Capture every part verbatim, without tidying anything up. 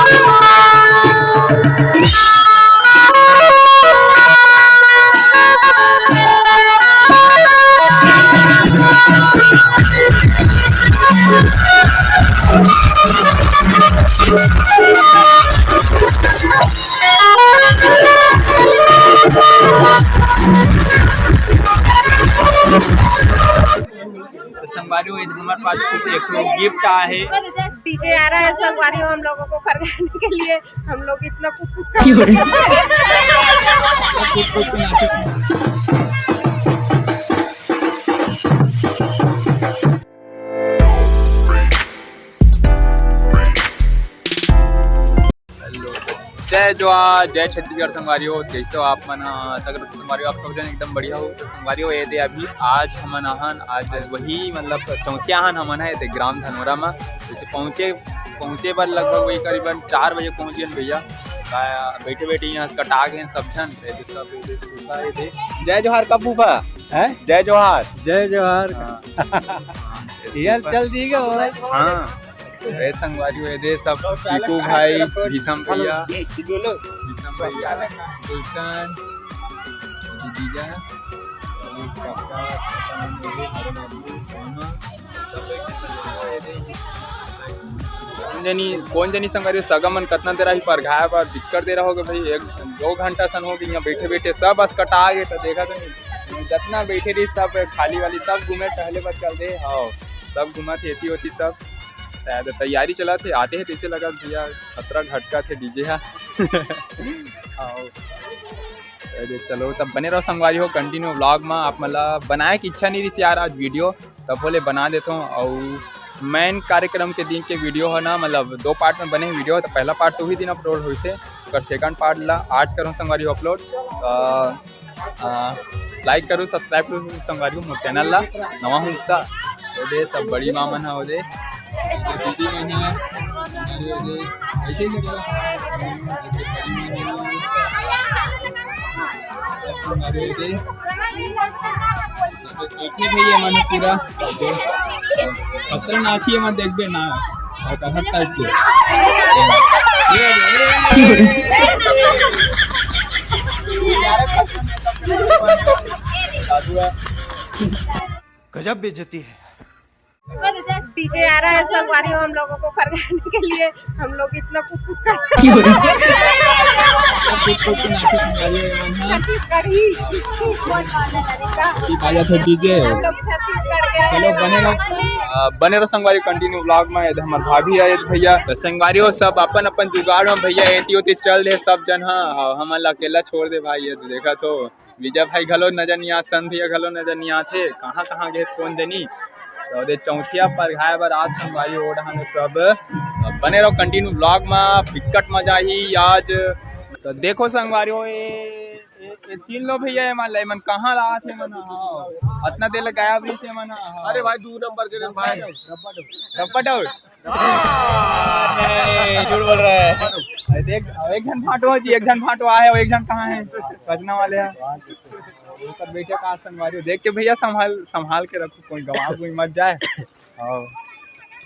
तो संगवारी हो, ये हमारे पास कुछ एक ठो गिफ्ट आए है। डीजे आ रहा है संगवारी हो, हम लोगों को खरगाने के लिए। हम लोग इतना कुछ कुछ कर जय जोहार, जय छत्तीसगढ़ संगवारी हो। कैसे हो आप मन? आशा करत हूँ संगवारी हो, आप सब जन एकदम बढ़िया हो। तो संगवारी हो, ये दे अभी आज हमन आहन, आज वही मतलब चौथिया आहन हमन है, ये दे ग्राम धनोरा में। जैसे पहुँचे, पहुँचे बर लगभग वही करीबन चार बजे पहुँच गए भैया। बैठे बैठे यहाँ कटा गए सब जन। ये दे सब, ये दे फूफा, ये दे। जय जोहार का फूफा? हैं? जय जोहार। जय जोहार। हाँ। यार, चल दी क्या हो? हाँ। ए संगवारी हो, ये दे सब पीकू भाई, भीषम भैया, भीषम भैया, गुलशन, जीजा, पापा, पापा, मम्मी, अरे बाबू, मामा, सब एक संग हो, ये दे। कौन जनी, कौन जनी संगवारी हो, सगा मन कतना देर आही परघाय बर, दिक्कत दे रहा होगा भाई, एक दो घंटा सन हो गई यहाँ बैठे बैठे, सब बस कटा गए, तो देखा तो नहीं, जतना बैठे रही सब खाली वाली, सब घूमे टहले बर चल दे। हाँ, सब घूमत हे, एती ओती सब। शायद तैयारी चलत हे, आते हे तैसे लगत भैया, खतरा घटकत हे डीजे हा। अउ, अरे चलो, तब बने रहो संगवारी हो, continue vlog में। आप मन ला बनाए के इच्छा नहीं रहिस यार आज video, तब बोले बना देथों। अउ main कार्यक्रम के दिन के video है ना, मतलब दो part में बने video, तो पहला part तो उही दिन upload होइस हे, ओकर second part ला आज करूँ संगवारी हो upload। अ, आ, like करो, subscribe करो संगवारी हो मोर channel ला, नवा हूँ त। ओ दे सब बड़ी माँ मन ह, ओ दे दीदी मन ह, ओ दे ऐसे ही सब संगवारी हो दे। सब एक ही भैया मन पूरा खतरनाक ही मन देखबे ना। और कहाँ टाइप के? ये, ये, ये, ये। गजब बेइज्जती है। डीजे आ रहा है संगवारी हो, हम लोगों को खरगाने के लिए। हम लोग इतना कुछ कुछ कर छत्तीसगढ़ी। बाजा तो डीजे। हम लोग छत्तीसगढ़ के चलो, बने रहो। अ, बने रहो संगवारी, continue vlog में। ये हमर भाभी आए भैया, तो संगवारी हो सब अपन अपन जुगाड़ में भैया, एती ओती चल दे सब जन। हाँ, हाँ, हमन ला अकेला छोड़ दे भाई, ये देखा तो। विजय भाई घलो नजर नहीं आत, सन भैया घलो नजर नहीं आत हे, कहाँ कहाँ गे कोन जनी। तो दे चौथिया परघाय बर आज संगवारी हो रहा है सब। अब बने रहो continue vlog में, बिकट मजा ही आज। तो देखो संगवारी हो, ये, ये, ये तीन लो भैया, ये मन ला, ये मन कहाँ ला आत हे मन, हाँ। अतना देर ले गायब रहिस हे मन, हाँ। अरे भाई, दू नंबर के रे भाई। रब्बा डोल। अरे, झूठ बोल रहा है। अरे देख, एक झन फाटो जी, एक झन फाटो आए, एक झन कहाँ है? कजना वाले हैं। ऊपर बैठे का संगवारी हो। देख के भैया संभाल, संभाल के रखो, कोई गवा कोई मत जाए। और,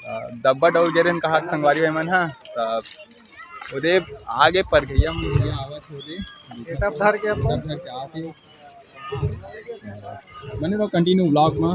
अ, दब्बा डोल गे रहे कहा संगवारी हो मन, हाँ। तो ओदे आगे पर भैया, भैया आवत हो दे। Setup धर के अपन। Setup धर के आते। बने रहो continue vlog में।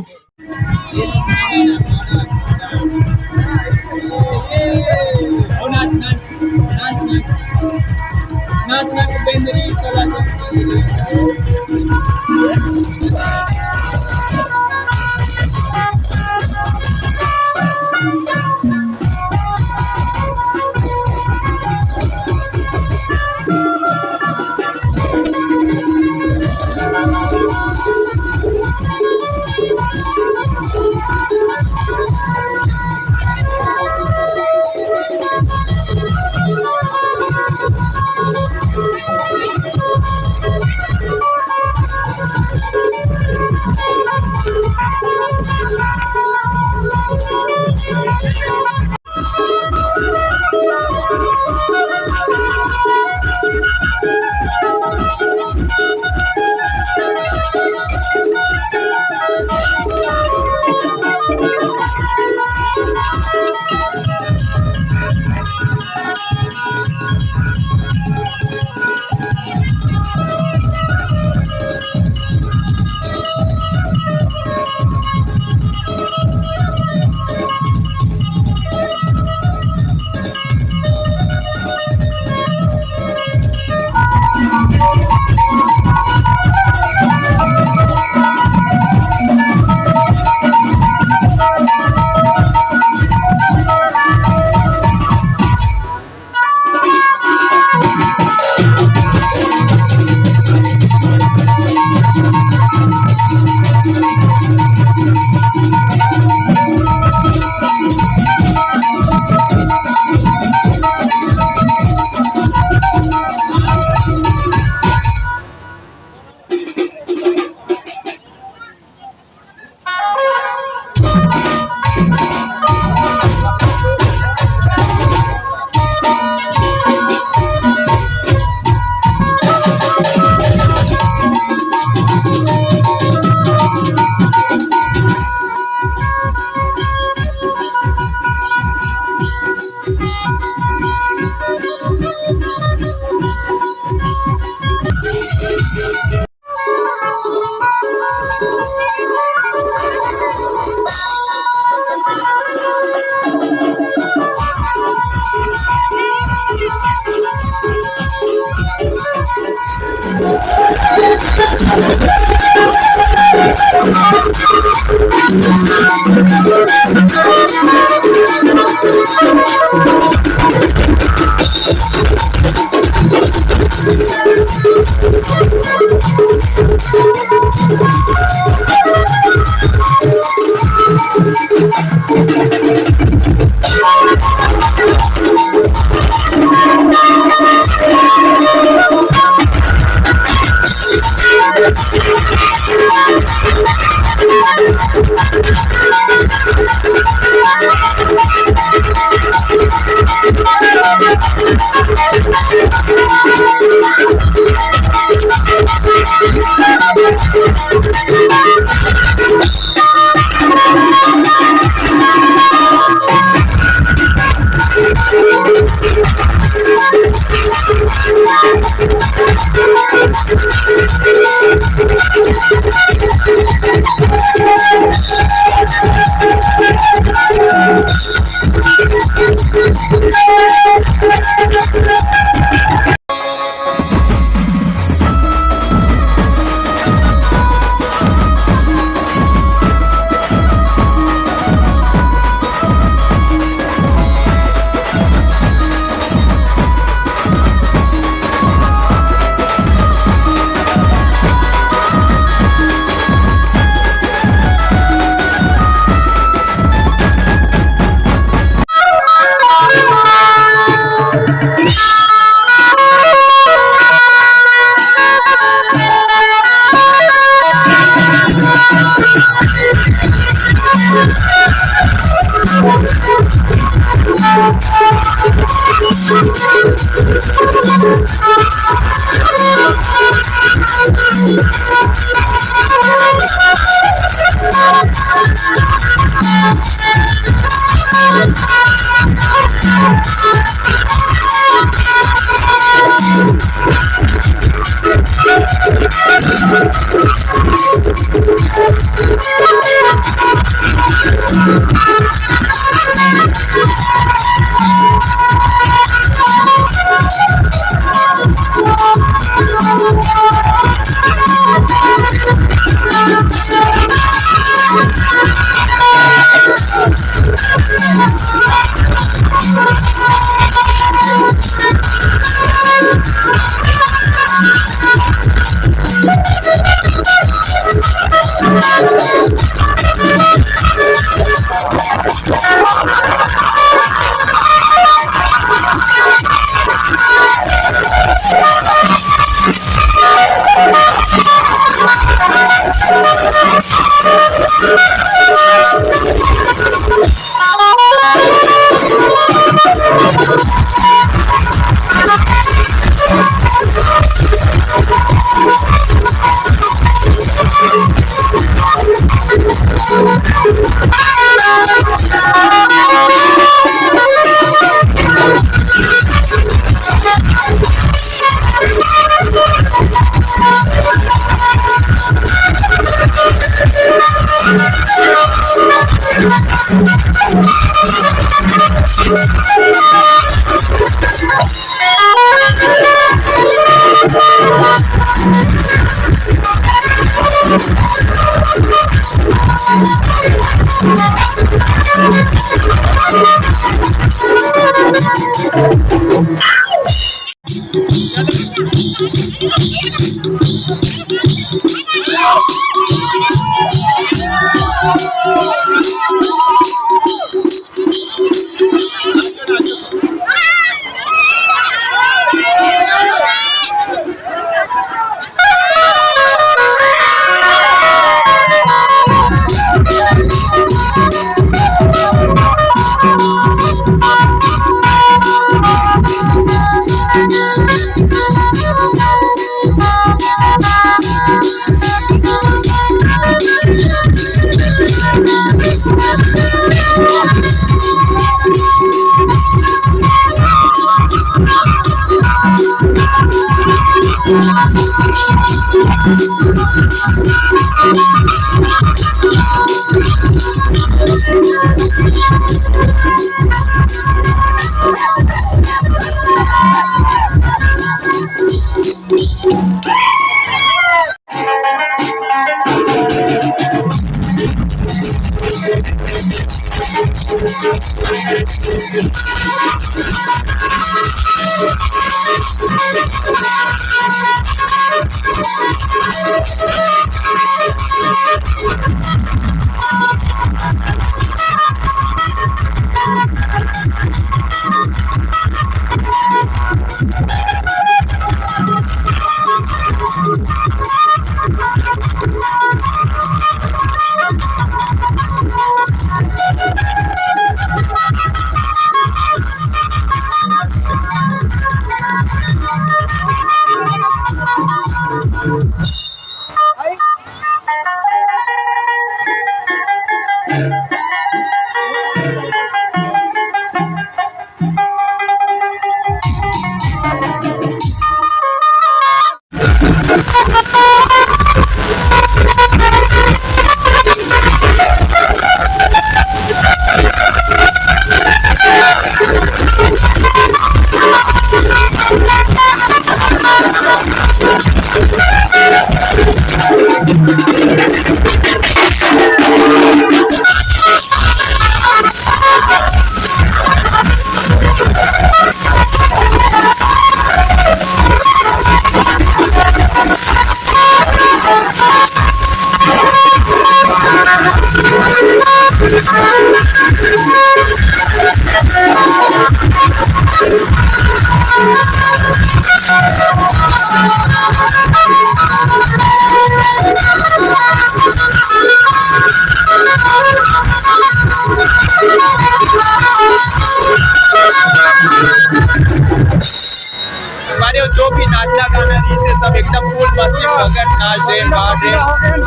हमारे जो भी नाचना गाना रहिस हे, सब एकदम full मस्ती मगन नाच दे, गा दे,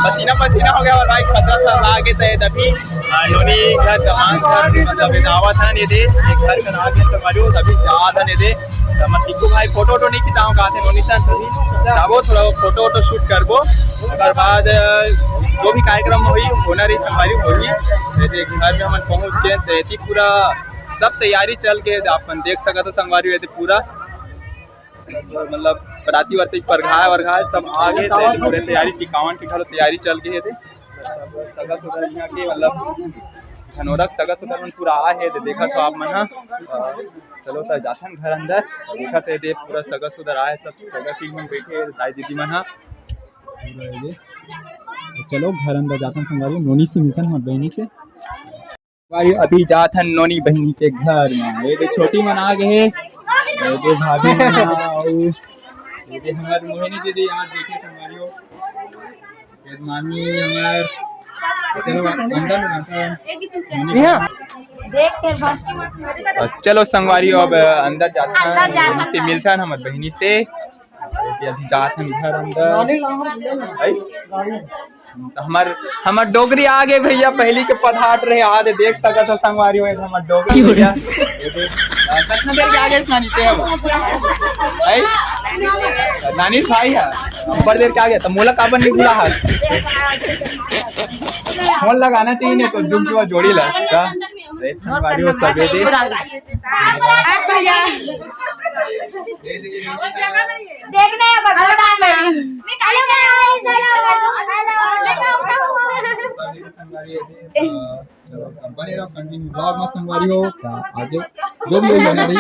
पसीना पसीना हो गया। और भाई खतरा सा लागे थे तभी, आ, नोनी घर कमान घर, मतलब, आवत हन एदे, एक घर कर आगे तो मजो, तभी जात हन एदे। तो मैं टिक्कू भाई फोटो वोटो नहीं खिंचाऊँ, कहा थे नोनी सन, तभी जाबो, थोड़ा वो फोटो वोटो shoot करबो। ओकर बाद, अ, जो भी कार्यक्रम होही, होना रही, संगवारी होही। जैसे घर में हमन पहुँच गए, तो ऐसी पूरा सब तैयारी चल के, आप मन देख सकत हो संगवारी, ये पूरा मतलब बराती वराती परघाए वरघाए सब आ गए, तो पूरे तैयारी, टिकावन के घलो तैयारी चल के हे। सगा सुदर यहाँ के मतलब घनोरक सगा सुदर मन पूरा आए हे, तो देखत हो आप मन ह। चलो त जाथन घर अंदर, देखत हे दे पूरा सगा सुदर आए, सब सगा सिंह मन बैठे हे, दाई दीदी मन ह। चलो घर अंदर जाथन संगवारी, नोनी से मिलथन हमर बहिनी से। भाई, अभी जात हन नोनी बहिनी के घर में। ये दे छोटी मन आ गए हे, ये दे भाभी मन आ, अउ ये दे हमर मोहिनी दीदी, यहाँ देखे संगवारी हो। ये मामी हमर, चलो अंदर में जाता है। यहाँ। देख के बस की मत। चलो संगवारी हो, अब अंदर जाता है, अंदर जाता से है। मिलता है हमर बहिनी से। अभी जात हन घर अंदर। भाई? त हमर, हमर डोकरी आ गे भैया, पहिली के पधार रहे, आ दे देख सकत हो संगवारी हो, हमर डोकरी भैया। कतना देर के आ गे नानी ते अब? है? नानी भाई है, अब्बड़ देर के आ गे, त मोला काबर नहीं बुला है? फोन लगाना चाहिए नहीं तो जुग जुआ जोड़ी ला, का? देख संगवारी हो सबे दे। देखने का बड़ा डाल रही। Hello guys, hello, hello। चलो, बने रहो, continue vlog में संगवारी हो। आगे जो भी होई जाना रही।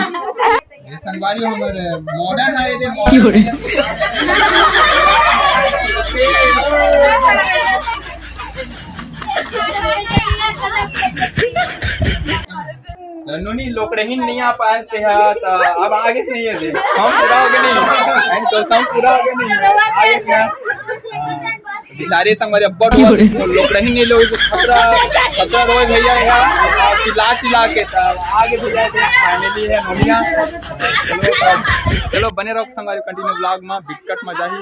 ये संगवारी हो, हमारे modern है, ये modern है। त नोनी लोकड़हिन नहीं आ पाए ते हा, त अब आगे से नहीं है दे। हम पूरा हो गए नहीं। हम तो हम पूरा हो गए नहीं। आगे से ना। हाँ। बेचारे संगवारी अब्बड़ हुआ, लोकड़हिन नहीं लोग, खतरा, खतरा रोए भैया यहाँ। चिल्ला चिल्ला के त आगे भैया के finally है नोनिया। चलो, चलो बने रहो संगवारी, continue vlog में, बिकट मजा ही।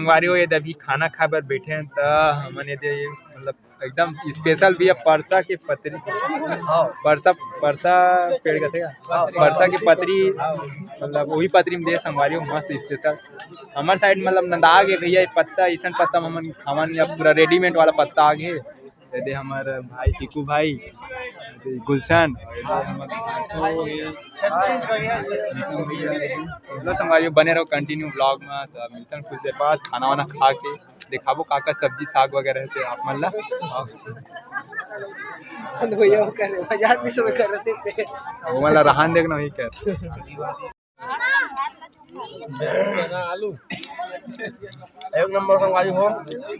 संगवारी हो, ये अभी खाना खाए बर बैठे हैं, त हमन ये दे, मतलब, एकदम special भी है, परसा के पतरी, परसा, परसा पेड़ का थे, परसा के पतरी, मतलब, वही पतरी में दे संगवारी हो, मस्त special। हमर side, मतलब, नंदा गे भैया, ये पत्ता, इसन पत्ता में हमन खावन या पूरा readymade वाला पत्ता आ गे। ये दे हमर भाई टीकू भाई, ये दे गुलशन, ये दे हमर भाई, ये दे गुलशन भैया। चलो संगवारी हो, बने रहो continue vlog में, तो मिलथन कुछ देर बाद खाना वाना खा के। दिखाबो का का सब्जी साग वगैरह हे ते आप मन ला। भैया वो कर रहे, बाजार भी सुबह कर रहे थे। वो मन ला रहन दे के नहीं कर। चना आलू एक नंबर संगवारी हो,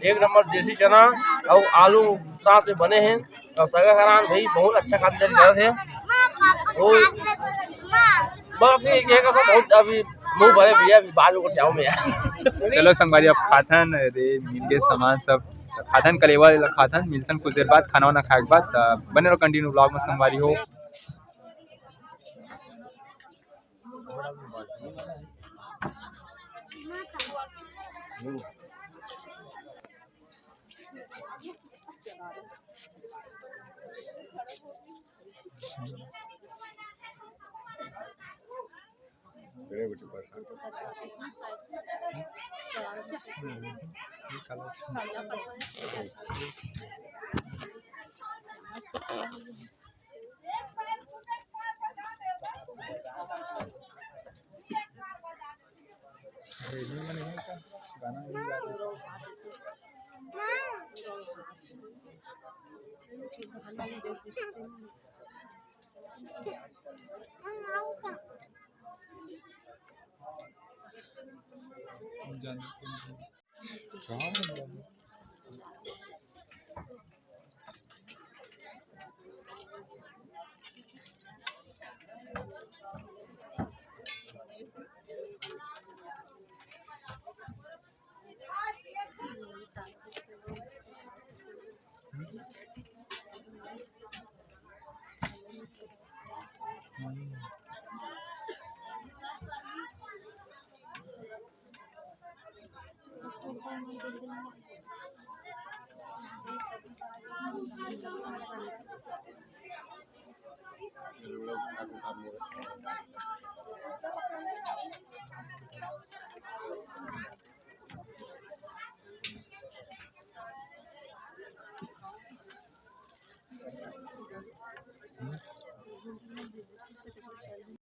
एक नंबर देसी चना अउ आलू साथ में बने हैं। और सगा करान भाई बहुत अच्छा खातिर करत हे। वो बाकी ये का बहुत अभी मुंह भरे भैया, अभी बाद में जाऊं मैं यार। चलो संगवारी, अब खाथन, अरे मिल गए सामान सब, खाथन कलेवा वाला खाथन, मिलथन कुछ देर बाद खाना वाना खाए के बाद। त बने रहो continue vlog में संगवारी हो।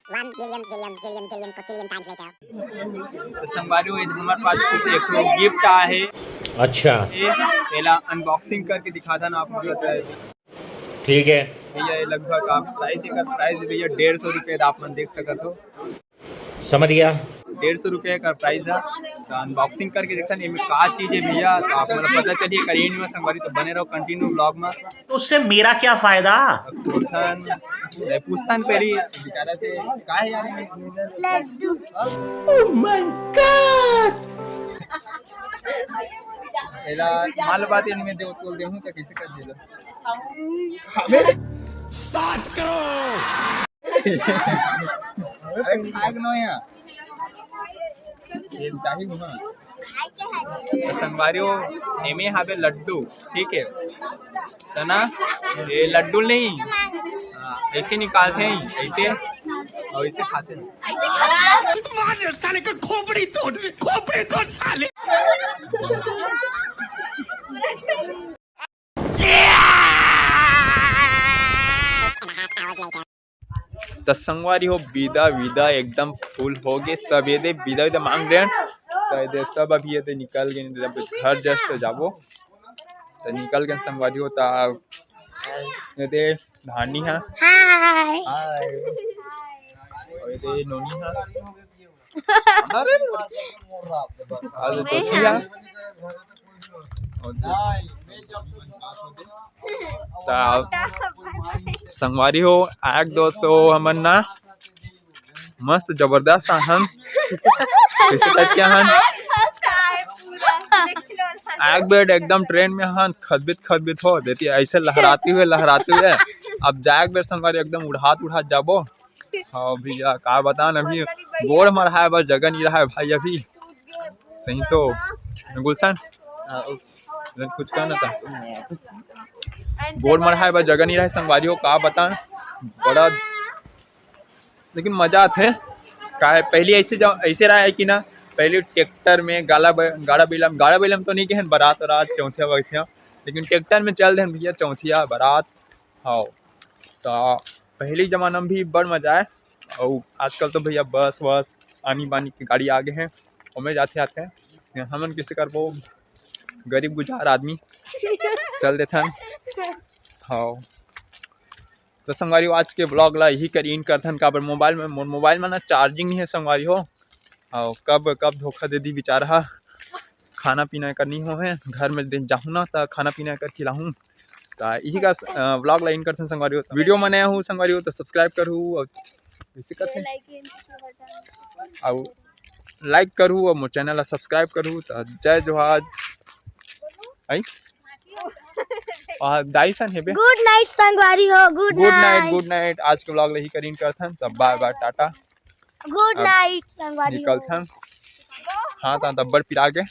One billion zillion zillion billion cotillion times later। तो संगवारी हो, ये हमारे पास कुछ एक ठो गिफ्ट आए हे। अच्छा। ये पहला अनबॉक्सिंग करके दिखा देना आप लोग। ठीक है। भैया, ये लगभग आप प्राइस, एकर प्राइस भैया डेढ़ सौ रुपये, आप मन देख सकत हो। समझ गया। डेढ़ सौ रुपये का प्राइस है। तो अनबॉक्सिंग करके देखते हैं इनमें का चीज़ है भैया, तो आप मतलब पता चलिए करिए नहीं संगवारी, तो बने रहो कंटिन्यू ब्लॉग में। तो उससे मेरा क्या फायदा? पूछतान, पूछतान पहली बेचारा से, का है यार? लड्डू। Oh my God! एला माल बात इनमें दे, तो देहूं तो कैसे कर देला? हमें सात करोड़। अरे खाए के नोया। ये चाही घुमा। तो संगवारी हो, एमे हावे लड्डू, ठीक है? त ना, ये लड्डू नहीं, हाँ, ऐसे निकालते हैं, ऐसे, और ऐसे खाते हैं। मार साले का खोपड़ी तोड़, खोपड़ी तोड़ साले। त संगवारी हो, बिदा विदा एकदम फुल हो गे, सब ये दे बिदा विदा मांग रहे हैं। त ये दे सब अभी ये दे निकल गए, जब घर जस्ट जाबो त निकल गए संगवारी हो। त ये दे धानी है, हाय। हाय। और ये दे नोनी है। अरे, आज तो किया। त संगवारी हो, आग दो तो हमन ना मस्त जबरदस्त आहन। कैसे टाइप के आहन? आग बेड एकदम ट्रेन में आहन, खदबित खदबित हो देती, ऐसे लहराती हुए, लहराती हुए। अब जाए बेर संगवारी एकदम उड़ात उड़ात जाबो। हाँ भैया, का बतान, अभी गोड़ मढ़ाए बर जगह नहीं रहा है भाई अभी। सही तो गुलशन, हाँ, ओ, कुछ कहना था। गोड़ मढ़ाए बर जगह नहीं रहे संगवारी हो, का बतान, बड़ा, लेकिन मजा आथे। का है, पहली ऐसे जा, ऐसे रहा है कि ना, पहली ट्रैक्टर में गाड़ा ब-, गाड़ा बैला, गाड़ा बैला में तो नहीं गए हैं, बारात वारात चौथिया वैथिया, लेकिन ट्रैक्टर में चल देन भैया, चौथिया बारात। हाँ, तो पहली जमाना में भी बड़ मजा आए, और आजकल तो भैया बस वस आनी बानी के गाड़ी आ गए हैं, ओमे जाथे आथे। हमन किसे करबो, गरीब गुजार आदमी, चल देथन। हाँ, तो संगवारी हो, आज के vlog ला यही कर end करथन, काबर मोबाइल में, मोर मोबाइल में ना चार्जिंग नहीं है संगवारी हो, और कब कब धोखा दे दी बेचारा हा। खाना पीना कर नहीं हो है, घर में दिन जाहूँ ना, त खाना पीना कर खिलाहूँ। त यही का vlog ला end करथन संगवारी हो। वीडियो में नया हूँ संगवारी हो, तो सब्सक्राइब करू और इसे करथे, और लाइक करू और मोर चैनल ला सब्सक्राइब करू। तो जय जोहार। आई, आ, दाई सन हेबे। गुड नाइट संगवारी हो, गुड गुड नाइट, नाइट। गुड नाइट। आज के vlog ला यही कर end करथन, सब बाय बाय, टाटा। गुड अब नाइट संगवारी हो। निकलथन। हाँ, त अब्बड़ पिरा गे।